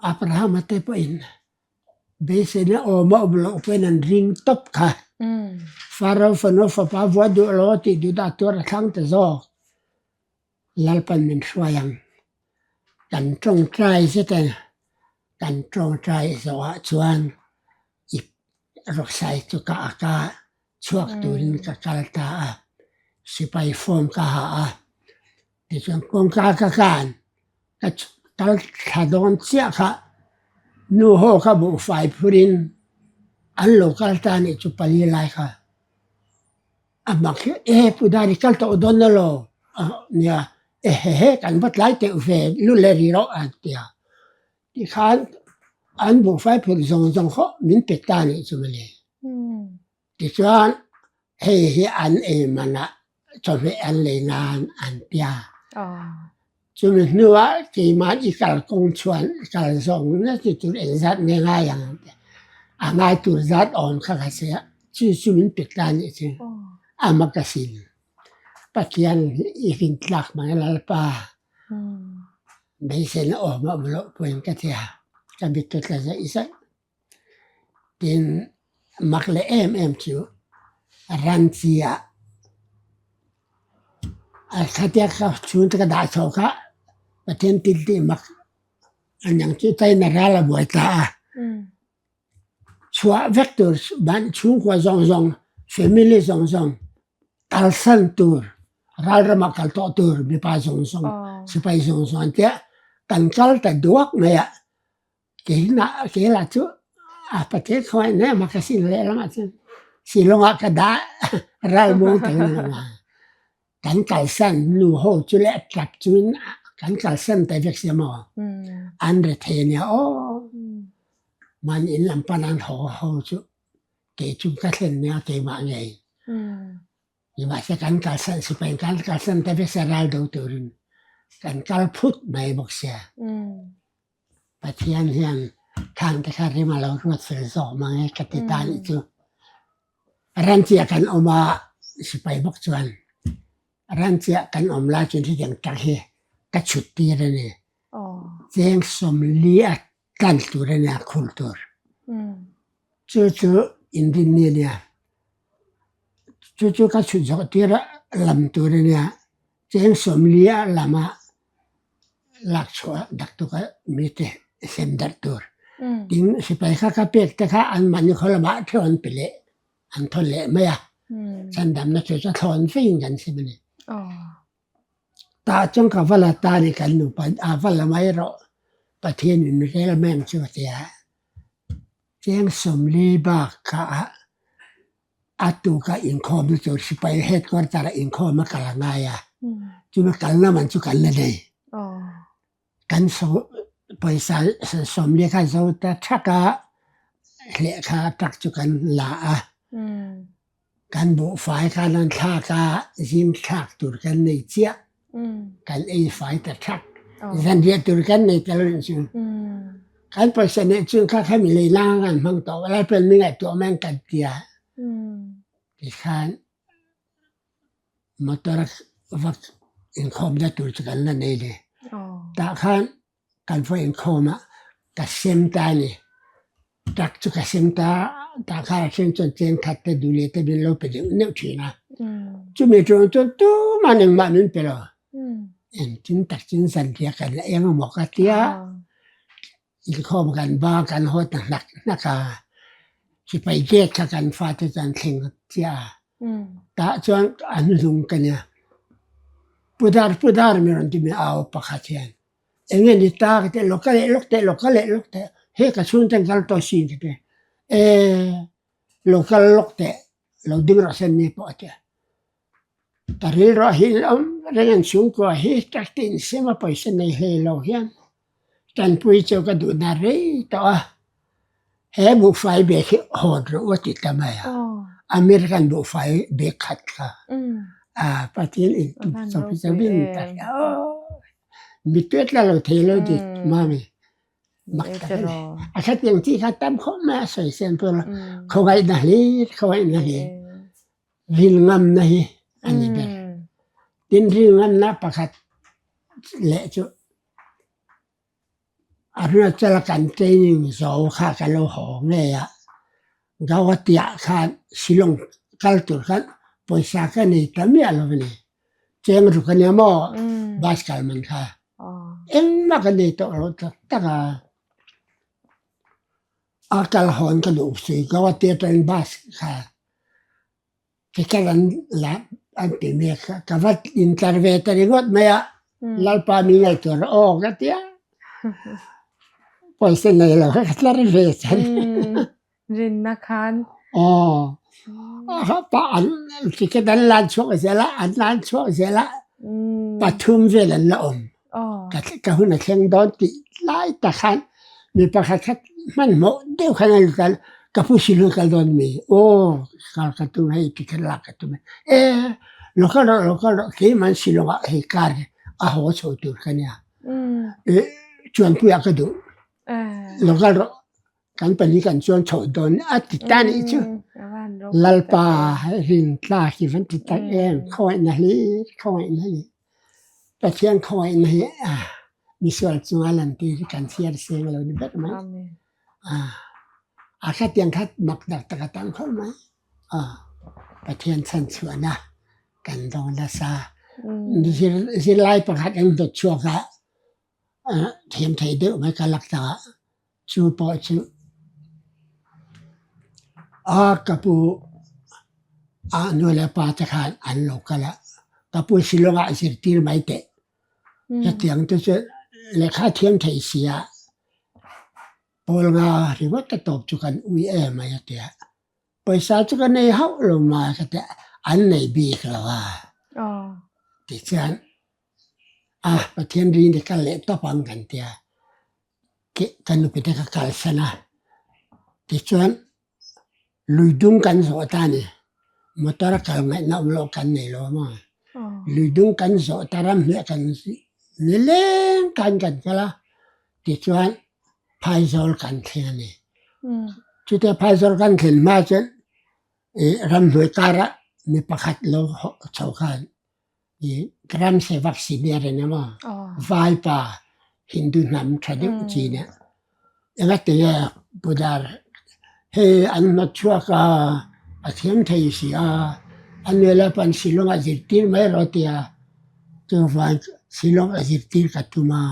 Abrahama te pawhin beiseina awm a awm loh pawhin an ring tawp kha. Pharaoh fanu fapa vuah duh lo a tih duh dah tur a thlang ta zawk. Lalpan min hruai ang. Kan tawngtai zet a, kan tawngtai zawhah chuan i rawksai chu ka ak a, chhuak turin ka kal ta a. Sipai form ka ha a, Tichuan kawngka ka kan ka kal thla dawn chiah kha nu ho kha buhfai phurin an lo kal ta nih chu pali lai kha a mak hi e pu Dari kal tawh dawn na lo nia ehehe kan va tlai teuh ve lu leh ri rawh an ti a tikhan an buhfai phurh zawng zawng khaw min pe ta nih chu mawle. Tichuan hei hi an ei manah. Chawhmeh an lei nan an tia. Chumi hnuah keimah i kal kawng chuan kal zawng na ti tur engzat nge ngai ang an ti. A ngai tur zat awm kha ka si a, chu chu min pe ta nih chu a mak asin. Pathian i rintlak mai Lalpa beiseina awm a awm loh pawhin ka ti a, ka mittu tla zaih zaih. Tin, mak leh em em chu ranchi ah a khatia ka chhungte ka dah chho kha Pathian thil tih mak a niang chu China ral a buai ta a, chhuah vek tur ban chhungkua zawng zawng family zawng zawng kalsan tur ral ramah kal tawh tur mipa zawng zawng sipai zawng zawng an tia kan kal ta duak mai a. Keimah keilah cu a pathian khawngaih nih a ka sin lehlam ahcun silawng ah ka dah ralmuang tein a um. Kan kalsan nu ho cu le tlap cun kan kalsan te vek si maw. An rethei nia aw. Man inn lam pan an ho ho cu kei cu ka thlen nia keimah ngei. Nimahsela kan kalsan sipai kan kalsan te vek sia ral do turin kan kal phut mai bawk sia. Pathian hian khang te kha rim a lo ruat fel zawk mang e ka ti ta nih chu. Ramchiah kan awm a, sipai bawk chuan ramchiah kan awm lai chuan hetiang tak hi ka chhut tir a ni. Cheng sawmli a tlan tur a nia khur tur. Chu chu inrinni a nia. Chu chu ka chhut zawh tir a lam tur a nia. Cheng sawmli a lam a lak chhuah dak tuk a mite sem darh tur. Tin sipai kha ka pek te kha anmahni khaw lamah theuh an pe leh an thawn leh mai a. Chhandamna chu chu thlawn fein kan sem a ni. Tah chuan ka va la ta ni kan nupa a va la mai rawh Pathian in rel mai ang chu a ti a. Cheng sawmli bak kha ah A tuka inkhawm na tur sipai headquarter ah inkhawm a kal a ngai a, chumi kalna man chu kan la nei. Kan pawisa sawmli kha zo ta thak a, lehkha tak chu kan la a, kan buhfai khan an thlak a, zing thlak tur kan nei chiah. Kan ei fai ta thak. Zanriah tur kan nei tel rih chu. Kan pawisa neih chu kha kha mi lei lang kan hmang tawh. Lalpan mi ngaihtuah mai an kan tia. Tikhan motor va inkhawmna tur chu kan la nei le. Tah khan Kan va inkhawm a, ka sem ta a ni. Truck chu ka sem ta a, tah kha a then chuan cheng khat te duh leh te min lo pe deuh neuh thin a. Chumi ṭawng chuan tumah engmah min pe lo. Engtin tak chin zanriah kan la eng emaw ka tia, inkhawm kan ba kan haw ta hnak hnak a. Sipai gate kha kan fate chuan thleng chiah a. Tah chuan a hnuhnung ka nia. Pudar pudar mi rawn ti mi au pakhat hian eng nge ni ta ka ti lo ka leh lawk teh lo ka leh lawk teh he ka chhungten kal tawh sin ka ti e lo kal lawk teh lo ding rawh se ni pawh a ti a ka rilru hi awm reng an chhungkua hi tak te insem a pawisa nei hlei lo hian Tanpui chu ka duh na rei tawh a, he buhfai bag hi hawn rawh u a ti ta mai a, American buhfai bag khat kha a Pathian in tum chawp chawpin ta aw mittui a tla lo thei lo ti mami mak tak a ni. A hreteng chi kha tam khawp mai a sawi sen pawh khawngaihna hlir khawngaihna hlir rin ngamna hi a ni ber. Tin rin ngamna pakhat leh chu A hriatchal kan training zo kha ka lo haw ngei a, Gauhati ah khan Shillong kal tur khan pawisa ka nei ta miah lo a ni. Cheng ruk a nia maw bus kal man kha engmah ka nei tawh lo tak tak a. A kal hawn ka duh si Gauhati atangin bus kha Ticket an la an ti mek a, ka va intlar ve ta ringawt mai a, Lalpa mi ngaihtuah rawh aw ka ti a, pawisa nei lo kha ka tlar ve chan. Rinna khan. Aw, pa an ticket an lan chhuak zel a, an lan chhuak zel a, pathum vel an la awm. Ka hun a thleng dawn tih lai tak khan mi pakhat kha hmanhmawh deuh khan a lut a, ka pu silui kal dawn mi? Aw kal ka tum hei tikhat lak ka tum e. E! Lo kal rawh, lo kal rawh, keimah Shillong ah hei car a haw chho tur ka nia. I chuanpuiah ka duh. Lo kal rawh, kan pahnih kan chuan chho dawn a ti ta nih chu. Lalpa rin tlak hi van ti tak em, khawngaihna hlir, khawngaihna hlir. Pathian khawngaihna hi misual chunga lan tir hi kan chhiar seng lo ni ber mai. A khatiang kha mak tak tak a tam khawp mai. Pathian chhanchhuahna kan dawng nasa. Zirlai pakhat an dawt chhuak a, thiam thei deuh mai ka lak tak ah chu pawh chu a ka pu a nu leh pa te khan an lo kal a, ka pu Shillong ah zirtir mai teh. Hetiang te chu lehkha thiam thei si a, pawl nga ringawt a tawp chu kan ui em mai a tia. Pawisa chu ka nei hauh lo mai ka tia, an nei bik lo a. Tichuan a Pathian rin te kal leh tawp ang kan tia, ka nupi te ka kalsan a. Tichuan lui dung kan zawh ta a ni, motor a kal ngaihna awm loh kan nei lo maw. Lui dung kan zawh ta ramhnuai kan nileng khan kan kal a, tichuan Phaizawl kan thleng a ni. Chutia Phaizawl kan thlen hma chuan ih ramhnuai karah mi pakhat lo chho khan ih Gram Sevak Senior a ni maw Vaipa Hindu hnam tha deuh chi nia engati nge Budar hei an hnawt chhuak a a thiam thei si a a nuai pan Shillong ah zirtir mai rawh tia chuvang Shillong a zirtir ka tum a.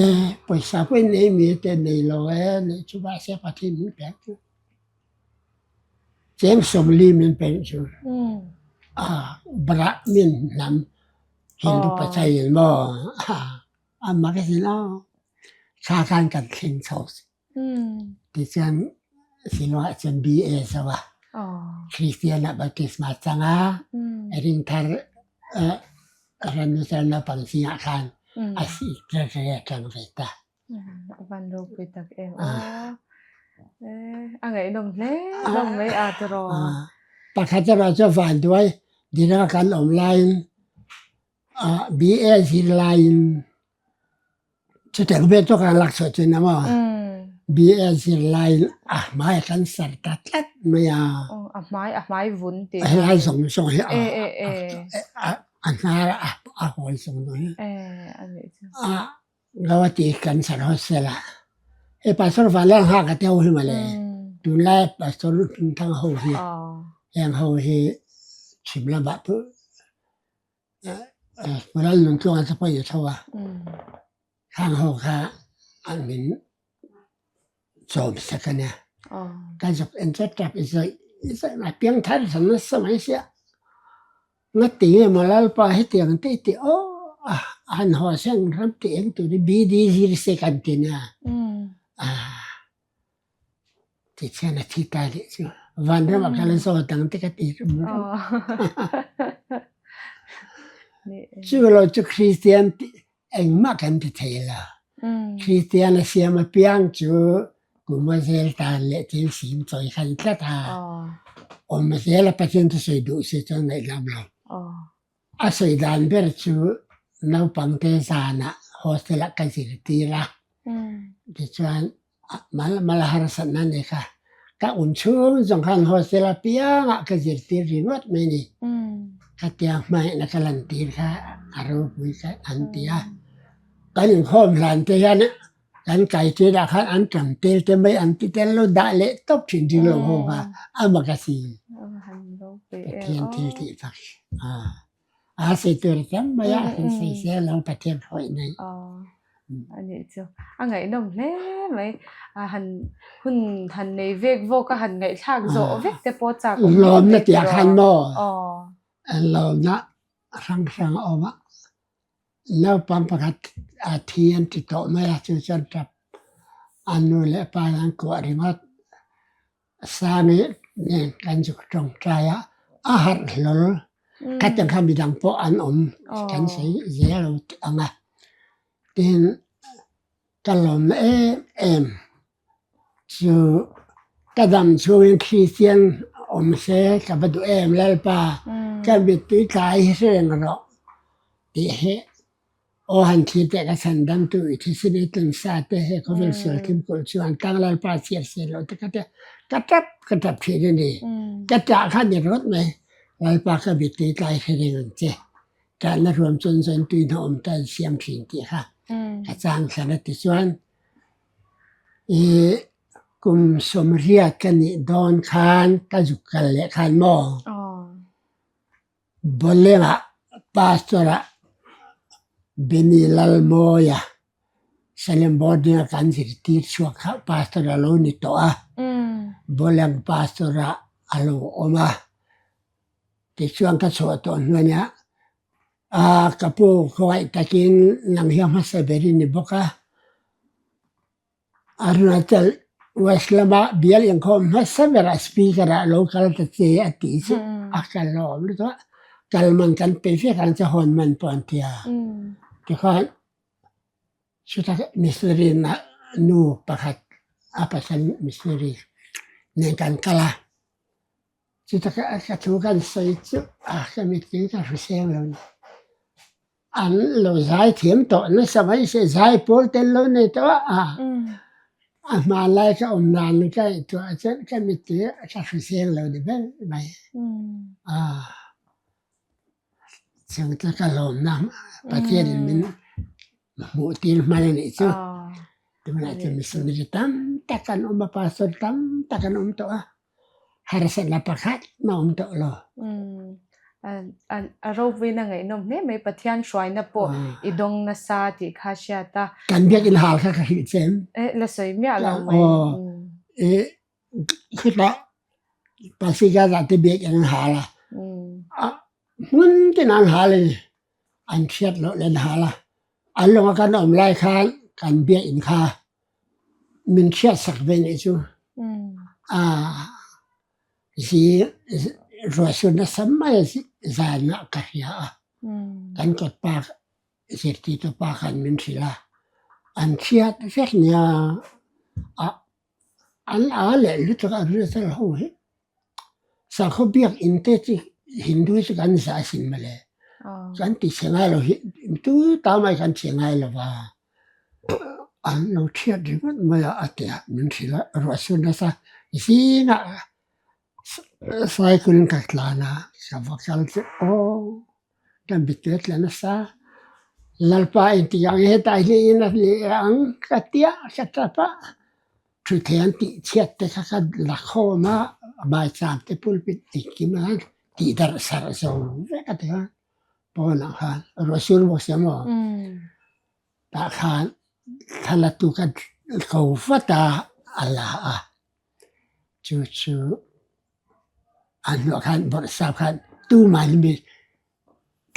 E pawisa pawh in nei mi te nei lo e nih chu mahse Pathian min pek chu cheng sawmli min pe nih chu a Brahmin hnam Hindu Pathian in maw a mak asin aw thla khan kan thleng chho tichuan Shillong ah chuan BA zo a Christian ah baptisma chang a ringthar Ramnuthar naupang zingah khan a secretary a ṭang ve ta. A van ropui tak em aw. A ngaihnawm hle hlawm mai a tiraw. Pakhat erawh chu vanduai dinga kan awm laiin BA zir laiin Chutiang vel chu kan lak chhuah chin a maw? BA zir laiin a hmai kan sar ta tlat mai a. A hmai a hmai vun tih. Helai zawng zawng hi a a hnar a a hawi zawng zawng hi. A Gauhati kan sar hostel ah hei Pastor Vanlalnghaka te ho hi mawle tunlai Pastor Hmingthanga ho hi heng ho hi chhim lamah pawh Ral nun tluang an pawh i tho a, khang ho kha an min chawm sak a nia. Ka zuk en chat tap i zawih i zawih mai piang thar zan nasa mai sia. Ngati nge maw Lalpa hetiang te i ti aw a han haw seng ram ti eng tur hi BD zir se kan ti nia. Tichuan a thi ta leh chu vanram ah khan a zaw dang te ka ti rum rum. Chu lo chu Kristian engmah kan ti thei lo. Kristian a siam apiang chu kum a zel tan leh thil sim chawi khan tlat a. Awm zel a Pathian thusawi duh si chuan ngaihdam lo. A sawi dan ber chu naupangte zanah hostel ah ka zirtir a, tichuan mal harsatna a ni kha. Ka um chhung zawng khan hostel apiangah ka zirtir ringawt mai a ni. Khatia hmangaihna ka lantir kha a ropui kha an ti a. Kan inkhawm hlan te hian kan kai tir ah khan an tam tel te mai an ti tel lo dah leh tawp thin ding lo ho kha a mak a si. Pathian thil tih tak a sei tur tam mai a han sei se lo Pathian hawih nei. Ani chu a ngaihnawm hle mai a han hun han nei vek vawk a han ngaihthlak zawh vek te pawh chak awm Lawmna tiah khan maw lawmna hrang hrang a awm a. Naupang pakhat a thi an ti tawh mai a, chu chuan tap a nu leh pa in an kuah ringawt. Sami nen kan zuk tawngtai a, a harh hlawl. Khatiang kha midang pawh an awm kan sawi zel lo ang a. Tin, ka lawmna em em Chu ka dam chhungin Kristian awm se ka va duh em Lalpa. Ka mittui tlai hi hre reng rawh tih hi aw han thlir teh ka chhan damtu i thisen i tlun sa te he khawvel sual thim kulh chuan tang Lalpa chhiar se lo te kha te ka tap ka tap thin a ni. Ka tah kha ni rawt mai. Lalpa ka mittui tlai hre reng ang che. Tahna ruam chuan zawn tui hna awm ta an siam thin tih kha ka chang thlan a tichuan i Kum sawmriat ka nih dawn khan ka zuk kal leh khan maw? Bawlengah Pastor ah Benny Lalmawia Salem Boarding a kan zirtir chhuak kha Pastor a lo ni tawh a, Bawleng Pastor ah a lo awm a. Tichuan ka chhuah tawh hnu ania ka pu khawngaih takin nang hi a hmasa ber i ni bawk a. Arunachal West lama bial inkhawm hmasa berah speaker ah lo kal ta che a tih chu a kal hlawm lutuk a, kal man kan pe vek ang che hawn man pawh an ti a. Tikhuan chuta missionary nu pakhat a pasal missionary nen kan kal a, chuta ka thu kan sawi chu a ka mittui ka hrisel lo a ni. An lo zai thiam tawh nasa mai se zai pawl tel lo nei tawh a, a hmanlai ka awm dan ka ngaihtuah chuan ka mittui ka hrisel lo ni ber mai. Chung chu ka lawmna Pathian in min hmuh tir hman a nih chu. Tunah chuan missionary tam tak an awm a, pastor tam tak an awm tawh a. Harsatna pakhat a awm tawh lo. A ropuina ngaihnawm hle mai Pathian hruaina pawh i dawng nasa tih kha hriat a. Kan biakinn hal kha ka hrilh che em? Eh, la sawi miah lo mai. Aw, eh, khutah Pasika te biakinn an hal a. Hmun tin an hal a ni. An hriat loh leh an hal a. An lawng a kan awm lai khan kan biakinn kha min hriatsak ve nih chu zi ruahsur nasa mai a zan ah ka hria a kan kawtpa zirtirtu pa khan min hrilh a an hriat vek nia an a leh lutuk a result ho hi sakhaw biakinn te chu Hindu chu kan zah asin mawle kan ti chhe ngai lo hi tu ta mai kan chhe ngai lo va. An lo thiat ringawt mai a a ti a, min hrilh a, ruah sur nasa zingah cycle in ka tlan a, ka va kal chu aw ka bitet la nasa, Lalpa engtik ang hetah hian in a leh ang ka tia ka tap a, thutthleng an tih chhiat te kha ka la khawm a, maicham te pulpit engkim a tih darh sarh zo vek a ti a, pawnah khan ruah sur bawk sia maw. Tah khan thlalatu ka ko vat a, a la a. Chu chu a hnuah khan bawrhsap khan tumah hi mi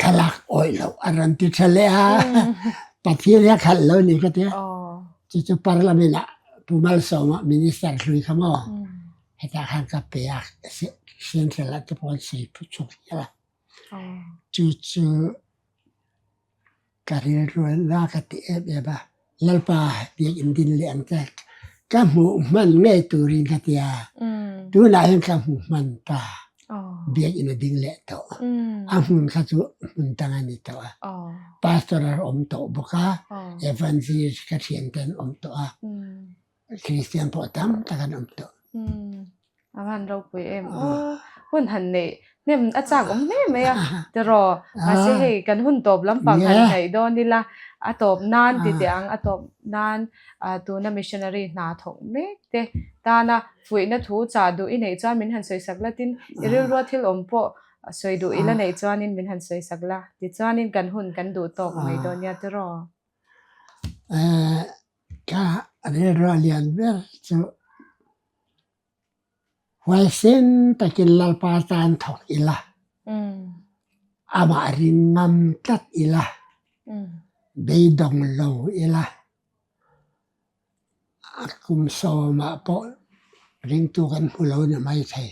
thlalak awih loh a rawn ti tha leh a. Pathian hi a khalh lo ni ka ti a. Chu chu parliament ah Pu Malsawma minister hlui kha maw hetah khan ka pe a, central ah te pawh an sawi chhuak hial a. Chu chu Ka rilrualna ka ti em em a, Lalpa biakinn din leh ang che, ka hmuh hman ngei turin ka ti a, tunah hian ka hmuh hman ta, biakinn a ding leh tawh, a hmun kha chu hmun dang a ni tawh a, pastor a awm tawh bawk a, evangelist ka thiante an awm tawh a. Kristian pawh tam tak an awm tawh. A van ropui em aw. Hun han neih hnem a chak awm hle mai a tiraw. Mahse hei kan hun tawp lampang han hnaih dawn ila a tawp nan ti teh ang a tawp nan tuna missionary hna thawk mek te tana fuihna thu chah duh i neih chuan min han sawisak la tin i rilrua thil awm pawh sawi duh ila neih chuanin min han sawisak la tichuanin kan hun kan duh tawk mai dawn nia tiraw. Ka rilru lian ber chu huaisen takin Lalpa tan thawk ila, amah ring ngam tlat ila, beidawng lo ila, a kum sawmah pawh ringtu kan hmu lo ni maithei,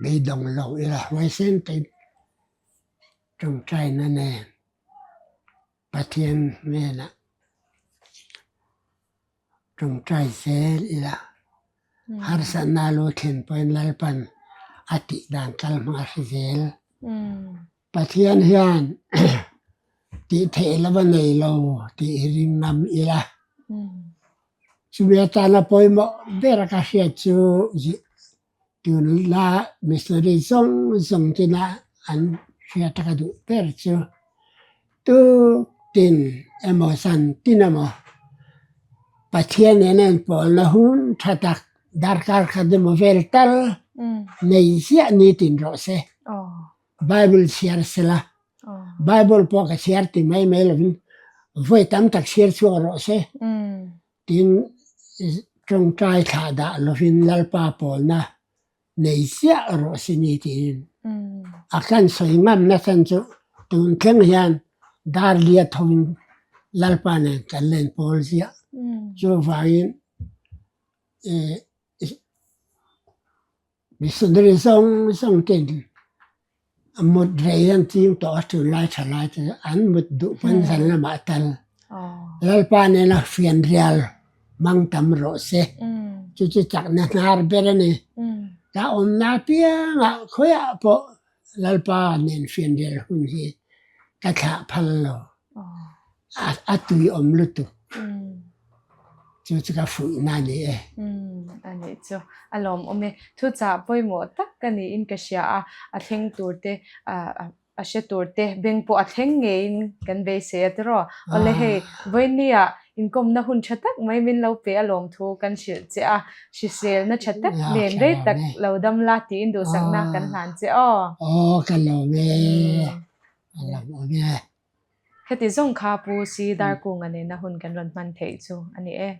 beidawng lo ila huaisen takin tawngtaina nen. Pathian hnenah tawngtai zel ila, harsatna lo thlen pawhin Lalpan a tih dan kal hmang a hre zel. Pathian hian tih theih lova nei lo tih hi ring ngam ila. Chumi atana pawimawh ber ka hriat chu tunla missionary zawng zawng tina an hriat a ka duh ber chu tutin emaw zan tin emaw Pathian nena inpawlna hun tha tak darkar khat emaw vel tal nei ziah nitin rawh se. Bible chhiar sela, Bible pawh ka chhiar ti mai mai lovin vawi tam tak chhiar chhuak rawh se. Tin, tawngtai thlah dah lovin Lalpa pawlna nei chiah rawh se ni tiin a kan sawi ngam nachhan chu tun thleng hian dar lia thovin Lalpa nen kan len pawl ziah. Chuvangin Missionary zawng zawng ten mut rei an ching tawh a tunlai tha lai te an mut duh pawn zan lamah tal Lalpa nena fian rial hmang tam rawh se. Chu chu chakna hnar ber a ni. Ka awmna apiangah khawiah pawh Lalpa nen fian rial hun hi ka thlah phal lo. A tui awm lutuk. Chu chu ka fuihna a ni e. A nih chu a lawmawm e. Thuchah pawimawh tak ka niin ka hria a, a thleng tur te a hre tur te beng pawh a thleng ngeiin kan beisei a tiraw. Awle hei, vawinia inkawmna hun tha tak mai min lo pe a lawmthu kan hrilh che a, hriselna tha tak nen rei tak lo dam la tiin duhsakna kan hlan che aw. Aw ka lawm e, a lawmawm e. Heti zawng kha Pu Si Darkunga nena hun kan rawn hman theih chu a ni e.